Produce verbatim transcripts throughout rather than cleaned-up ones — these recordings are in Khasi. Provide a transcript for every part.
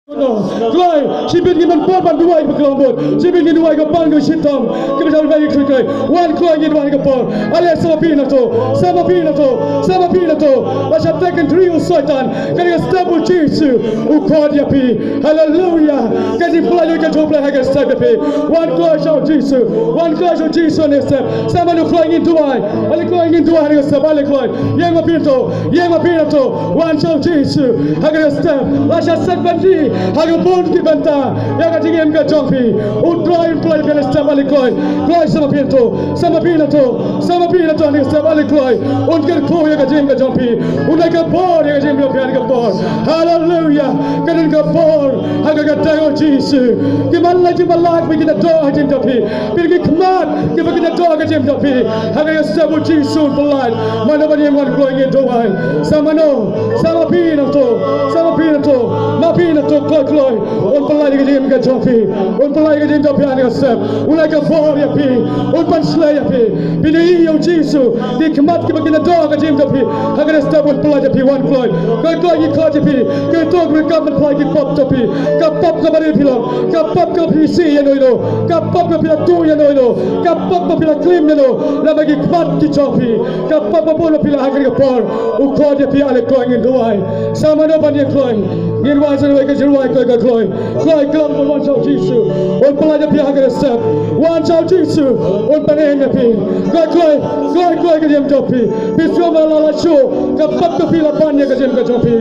Kloi, shibit ngin ym por ban duwai ba khlong bud. Shibit ngin duwai ka ban ka shitom. Ka ba jam ba ki kloi. Wan kloi ngin duwai ka por. Ale sa ma phi na to. Sa ma phi na to. Sa ma phi na to. Ba sha tek kan tri u Soitan. Ka dei ka step u Jisu. U khot ïa phi. Haleluya. Ka jingpyllait ka jong u Blei ha ka step ïa phi. Wan kloi sha u Jisu. Wan kloi sha u Jisu ha ka step. Sa ma u kloi ngin duwai. Ale kloi ngin duwai ha ka step. Ale kloi. Ïeng ma phi na to. Ïeng ma phi na to, wan sha u Jisu, ha ka step, la sha step ban di, ha ka bun ki bynta, ïa ka jingim ka jong phi, u Trai un pynlait ïa phi ha ka step ale kloi, kloi sa ma phi na to, sa ma phi na to, sa ma phi na to ha ka step ale kloi, un kyrkhu ïa ka jingim ka jong phi, un ai ka bor ïa ka jingim ka jong phi ha ka por, haleluya, ka don ka bor, ha ka kyrteng u Jisu, ki man la ki malak ba kin da doh ha ka jingim jong phi, phi ki khmat, ki ba kin da doh ha ka jingim jong phi, ha ka step u Jisu un pynlait, mano ban ïeng wan kloi ngin duwai. Sa mano, sa ma phi na to, sa ma phi na to, ma phi na to kloi kloi. Un pynlait ka jingim ka jong phi. Un pynlait ka jingim jong phi ha ka step. Un ai ka bor ïa phi. Un pynshlei ïa phi. Phi ïohi ïa u Jisu. Ki khmat ki ba kin da doh ha ka jingim jong phi. Ha ka step un pynlait ïa phi wan kloi. Kloi kloi ngi khot ïa phi. Ki to ki ba kin pynlait ki pop jong phi. Ka pop ka ba ri phi long. Ka pop ka phi sih ïa no ïa no. Ka pop ka phi la tuh ïa no ïa no. Ka pop ka phi la klim ïa no. La ba ki khmat ki jong phi. Ka pop ka bun phi la ha ka por. U khot ïa phi ale kloi ngin duwai. Sa mano ban ïeng kloi. Ngin duwai sa duwai ka jingduwai kloi ka kloi. Kloi kloi wan sha u Jisu. Un pynlait ïa phi ha ka step. Wan sha u Jisu. Un pynlait ïa phi. Kloi kloi. Kloi kloi ka jingim jong phi. Phi sngewbha la la shu. Ka pop ka phi la ban ïa ka jingim ka jong phi.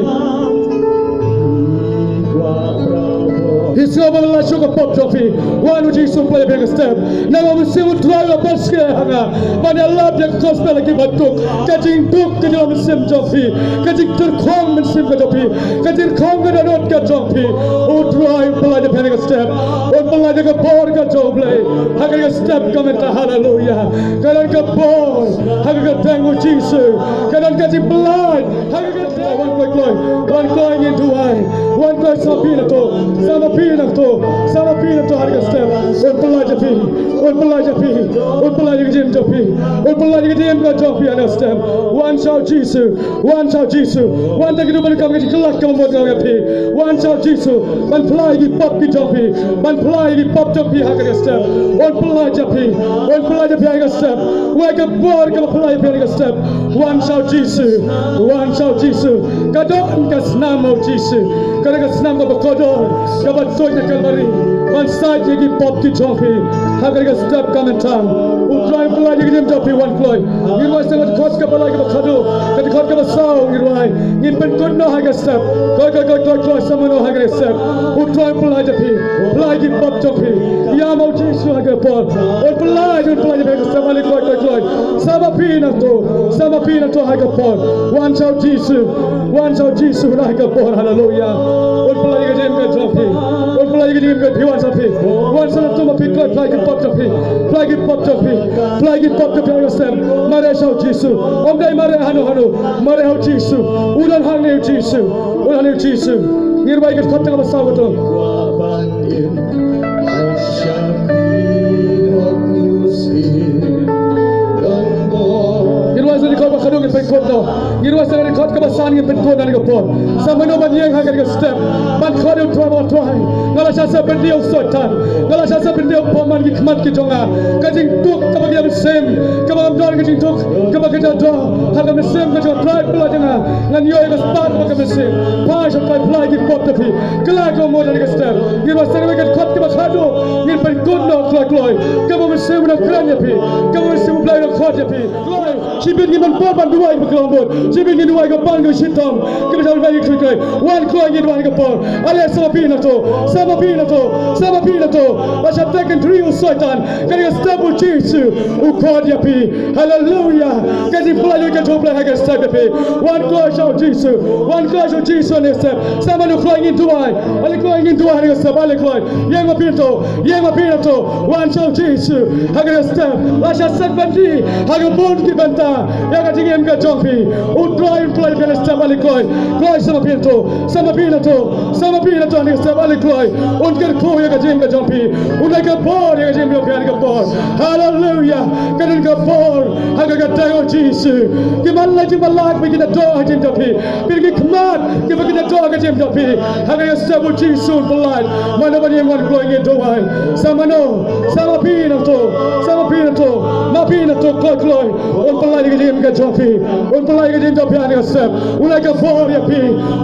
Phi sngewbha la shu ka pop jong phi. Wan u Jisu pynlait ïa phi ha ka step. Naba mynsiem u Trai u la ban skhem ha nga ban ïalap ïa ka gospel ha ki ba duk. Ka jingduk ka jong mynsiem jong phi. Ka jingtyrkhong mynsiem ka jong phi. Ka jingtyrkhong ka dohnud ka jong phi. U Trai un pynlait ïa phi ha ka step. Un pynlait ïa ka bor ka jong u Blei. Ha ka step ka mynta haleluya. Ka don ka bor. Ha ka kyrteng u Jisu. Ka don ka jingpynlait. Ha ka kyrteng wan kloi kloi. Wan kloi ngin duwai. Wan kloi sa phi na to. Sa ma phi na to. Sa ma phi na to ha ka step. Un pynlait ïa phi. Un pynlait ïa phi. Un pynlait ïa ka jingim jong phi. Un pynlait ïa ka jingim ka jong phi ha ka step. Wan sha u Jisu. Wan sha u Jisu. Wan da ka du ban kam ka jingkylla ka mut nga ïa phi. Wan sha u Jisu. Ban pynlait ki pop ki jong phi. Ban pynlait ki pop jong phi ha ka step. Un pynlait ïa phi. Un pynlait ïa phi ha ka step. Wai ka bor ka ba pynlait ïa phi ha ka step. Wan sha u Jisu, wan sha u Jisu. Ka don ka snam u Jisu. Ka don ka snam ka ba kordor, ka ba tuid na Kalbari. Ban sait ïa ki pop ki jong phi. Ha ka step ka mynta. U Trai pynlait ïa ki jingim jong phi wan kloi. Ngin duwai sa ka dkhot ka ba lai ka ba khadduh. Ka dkhot ka ba saw ngin duwai. Ngin pynkut noh ha ka step. Kloi kloi kloi kloi kloi sa mano ha ka step. U Trai pynlait ïa phi. Pynlait ki pop jong phi. Ïa ma u Jisu ha ka por. Un pynlait, un pynlait ïa phi ha ka step. Ale kloi kloi kloi. Sa ma phi na to, sa ma phi na to ha ka por. Wan sha u Jisu, wan sha u Jisu na ha ka por. Haleluya. Un pynlait ka jingim ka jong phi. Un pynlait ka jingim ka phi wan sa phi. Wan sa na to ma phi kloi pynlait ki pop jong phi. Pynlait ki pop jong phi. Pynlait ki pop jong phi ha ka step. Mareh sha u Jisu. Ym dei mareh hano hano. Mareh ha u Jisu. U don hangne u Jisu. U don hangne u Jisu. Ngin duwai ka dkhot ka ba saw ka to. Ngin duwai sa dkhot ba khadduh ngin pynkut noh. Ngin duwai sa dkhot ka ba san ngin pynkut na ka por. Sa mano ban ïeng ha ka step. Ban khot ïa u Trai ba Trai. Nga la shah sa ban die u Soitan. Nga la shah sa ban die u bymman ki khmat ki jong nga. Ka jingduk ka ba ka mynsiem. Ka ba ngam don ka jingduk. Ka ba ka jingduk. Ha ka mynsiem ka jong u Trai pynlait ïa nga. Ngan ïoh ïa ka spah ka ba ka mynsiem. Pynlait sha u Trai pynlait ki pop jong phi. Kylla ka mut ha ka step. Ngin duwai sa ka dkhot ka ba khadduh. Ngin pynkut noh kloi kloi. Ka ba mynsiem u nang kren ïa phi. Ka ba mynsiem u Blei u nang khot ïa phi. Kloi. Shibit ngin ym por ban duwai ba khlong bud. Shibit ngin duwai ka ban ka shitom. Ka ba jam ba ki kloi kloi. Wan kloi ngin duwai ka por. Ale sa ma phi na to. Sa ma phi na to. Sa ma phi na to. Ba sha tek kan tri u Soitan. Ka dei ka step u Jisu. U khot ïa phi. Haleluya. Ka jingpynlait ka jong u Blei ha ka step ïa phi. Wan kloi sha u Jisu. Wan kloi sha u Jisu ha ka step. Sa mano kloi ngin duwai. Ale kloi ngin duwai ha ka step. Ale kloi. Ïeng ma phi na to, ïeng ma phi na to, wan sha u Jisu, ha kane ka step, la shah set bynta, ha ka bun ki bynta, ïa ka jingim ka jong phi, U Trai un pynlait ïa phi ha kane ka step ale kloi, kloi sa ma phi na to, sa ma phi na to, sa ma phi na to ha kane ka step ale kloi, un kyrkhu ïa ka jingim ka jong phi, un ai ka bor ïa ka jingim ka jong phi ha kane ka por, haleluya, ka don ka bor, ha ka kyrteng u Jisu, ki man la jingmyllait ba kin da doh ha ka jingim jong phi, phi ki khmat, kiba kin da doh ha ka jingim jong phi. Ha kane ka step u Jisu un pynlait. Mano ban ïeng wan kloi ngin duwai. Sa mano, sa ma phi na to, sa ma phi na to, ma phi na to kloi kloi. Un pynlait ïa ka jingim ka jong phi. Un pynlait ïa ka jingim jong phi ha kane ka step. Un ai ka bor ïa phi.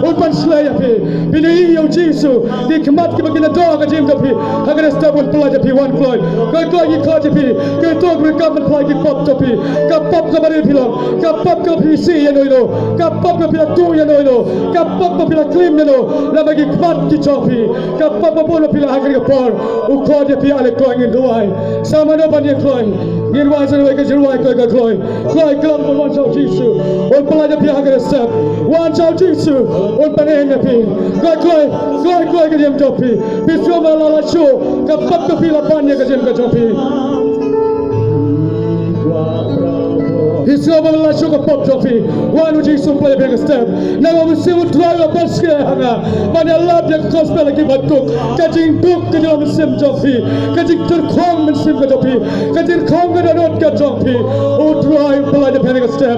Un pynshlei ïa phi. Phin ïohi ïa u Jisu. Ki khmat kiba kin da doh ha ka jingim jong phi. Ha kane ka step un pynlait ïa phi wan kloi. Kloi kloi ki khot ïa phi. Ki to ki kam ban pynlait ki pop jong phi. Ka pop kaba ri phi long. Ka pop kaba phi isih ïano ïano. Ka pop kaba phi la tuh ïano ïano. Ka pop kaba phi la klim ïano. Lada ki khmat ki jong phi. Ka pop kaba bun ba phi la ha kane ka por. U khot ïa phi ale kloi ngin duwai. Sa mano ban ïeng kloi. Ngin wan sa duwai ka jingduwai kloi ka kloi. Kloi kloi ban wan sha u Jisu. Un pynlait ïa phi ha kane ka step. Wan sha u Jisu. Un pynlait ïa phi. Kloi kloi. Kloi kloi ka jingim jong phi. Phi sngewbha la la shuh. Ka pop ka phi la ban ïa ka jingim ka jong phi. Phi sngewbha la shuh ka pop jong phi. Wan u Jisu pynlait ïa phi ha kane ka step. Nangno u Mynsiem u Trai u la ban skhem ha nga ban ïalap ïa ka gospel ha ki baduk. Ka jingduk ka jong u mynsiem jong phi. Ka jingtyrkhong mynsiem ka jong phi. Ka jingtyrkhong ka dohnud ka jong phi. U Trai un pynlait ïa phi ha kane ka step.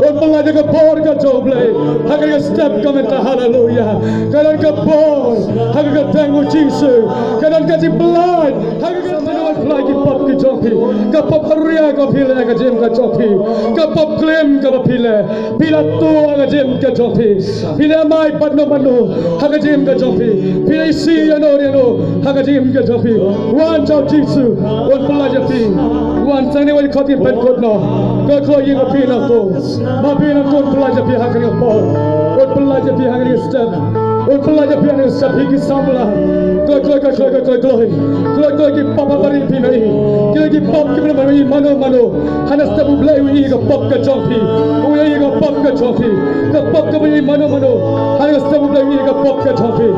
Un pynlait ïa ka bor ka jong U Blei ha kane ka step ka mynta, haleluya. Ka don ka bor ha ka kyrteng u Jisu. Ka don ka jingpynlait ha ka kyrteng u Blei ki pop ki jong phi. Ka pop haria ka phi leh ha ka jingim ka jong phi. Ka pop klim kaba phi leh. Phi la tuh ha ka jingim ka jong phi. Phi la mai bad no bad no ha ka jingim ka jong phi. Phi la isih ïano ïano ha ka jingim ka jong phi. Wan sha u Jisu, un pynlait ïa phi. Wan sha kane ka khot, ngin pynkut noh. Kloi kloi ïa phi na to. Ma phi na to un pynlait ïa phi ha kane ka por. Un pynlait ïa phi ha kane ka step. Un pynlait ïa phi ha kane ka step, hi ki samla. Kloi kloi kloi kloi kloi kloi. Kloi kloi ki pop ba ri phi na i. Kloi ki pop kiba ri mano mano. Ha kane ka step U Blei u ïohi ïa ka pop ka jong phi. U ïohi ïa ka pop ka jong phi. Ka pop kaba ïohi mano mano. Ha kane ka step U Blei u ïohi ïa ka pop ka jong phi.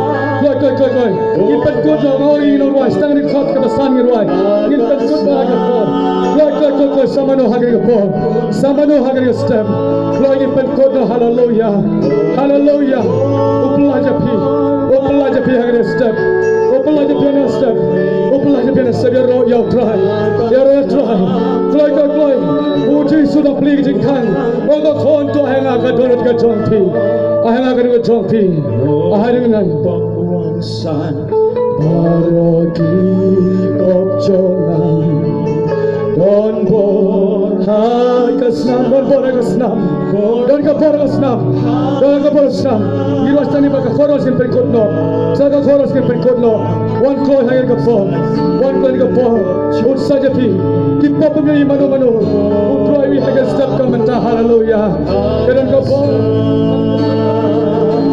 Kloi kloi kloi kloi. Ngin pynkut noh, nga ïohi noh rwai. Sa kane ka khot kaba san ngin rwai. Ngin pynkut noh ha kane ka por. Kloi kloi kloi kloi. Sa mano ha kane ka por. Sa mano ha kane ka step. Kloi ngin pynkut noh, haleluya. Haleluya. U pynlait ïa phi. U pynlait ïa phi ha kane ka step. U pynlait ïa phi ha kane ka step. U pynlait ïa phi ha kane ka step. Ïaroh ïa U Trai. Ïaroh ïa U Trai. Kloi kloi kloi. U Jisu u dang plie ka jingkhang. U ong, ko khun, to ai ha nga ka dohnud ka jong phi. Ai ha nga ka dohnud ka jong phi. Ai ha nga. Baroh ki pop jong nga. Don bor ha ka snam, don bor ha ka snam. Don ka bor ha ka snam. Don ka bor ha ka snam. Ngi ruh sa ni ba ka chorus ngin pynkut noh. Sa ka chorus ngin pynkut noh. Wan kloi ha ka por. Wan kloi ha ka por. Ut sa ja phi. Ki pop bym ïohi mano mano. U Trai u ïohi ha ka step ka mynta. Haleluya. Ka don ka bor.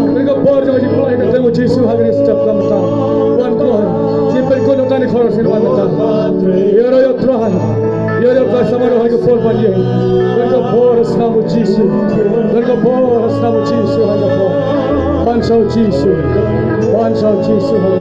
Ka don ka bor jong ka jingpynlait ka kyrteng u Jisu ha ka step ka mynta. Wan kloi. Ngin pynkut noh tang ïa ka chorus ngin wan mynta. Ïaroh ïa U Trai. Ïaroh ïa U Trai, sa mano ha ka por ban ïeng. Don ka bor ha snam u Jisu. Don ka bor ha snam u Jisu ha ka por. Wan sha u Jisu. Wan sha u Jisu ha ka